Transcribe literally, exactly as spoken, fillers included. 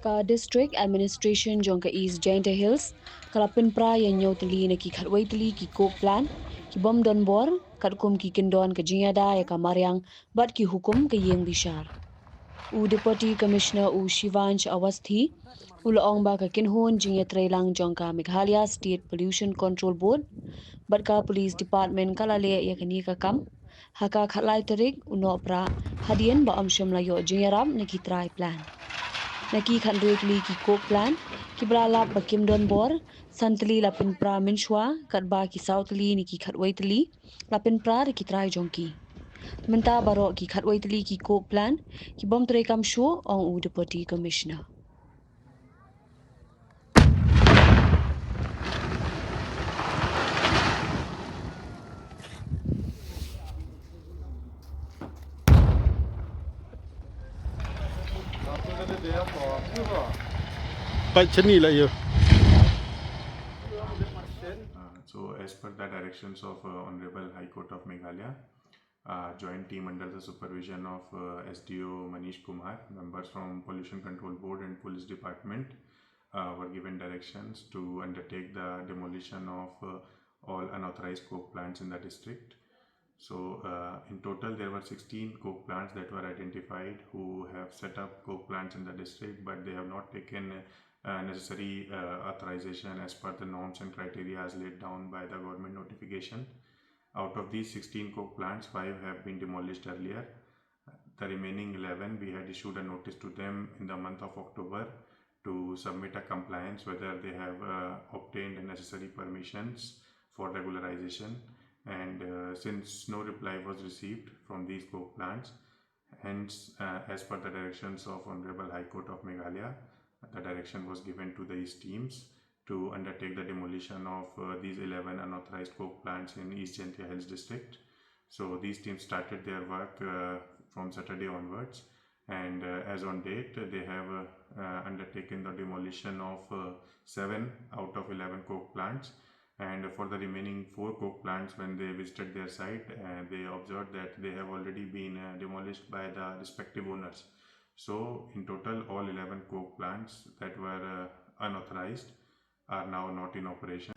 Ka District Administration jong ka East Jaintia Hills ka la pynpra ïa hynñiew tylli na ki khatwei tylli ki coke plant ki bym don bor, katkum ki kyndon ka jingïada ïa ka mariang bad ki hukum ka ïing bishar. U Deputy Commissioner u Shivansh Awasthi u la ong ba ka kynhun jingïatreilang jong ka Meghalaya State Pollution Control Board bad ka Police Department ka la leh ïa kane ka kam ha ka khatlai tarik u Nohprah, hadien ba ym shym la ïoh jingïarap na ki trai plant. Na ki khathynriew tylli ki coke plant kiba la lap ba kim don bor, san tylli la pynpra mynshuwa, katba ki saw tylli na ki khatwei tylli la pynpra da ki trai jong ki. Mynta baroh ki khatwei tylli ki coke plant ki bym treikam shuh, ong u Deputy Commissioner. Pai chani la yo. Uh, so, as per the directions of uh, Honorable High Court of Meghalaya, uh, joint team under the supervision of uh, S D O Manish Kumar, members from Pollution Control Board and Police Department, uh, were given directions to undertake the demolition of uh, all unauthorized coke plants in the district. So, uh, in total, there were sixteen coke plants that were identified who have set up coke plants in the district, but they have not taken uh, necessary uh, authorization as per the norms and criteria as laid down by the government notification. Out of these sixteen coke plants, five have been demolished earlier. The remaining eleven, we had issued a notice to them in the month of October to submit a compliance whether they have uh, obtained necessary permissions for regularization. And uh, since no reply was received from these coke plants, hence, uh, as per the directions of Honorable High Court of Meghalaya, the direction was given to these teams to undertake the demolition of uh, these eleven unauthorized coke plants in East Jaintia Hills District. So these teams started their work uh, from Saturday onwards, and uh, as on date, they have uh, uh, undertaken the demolition of uh, seven out of eleven coke plants. And for the remaining four coke plants, when they visited their site, uh, they observed that they have already been uh, demolished by the respective owners. So, in total, all eleven coke plants that were uh, unauthorized are now not in operation.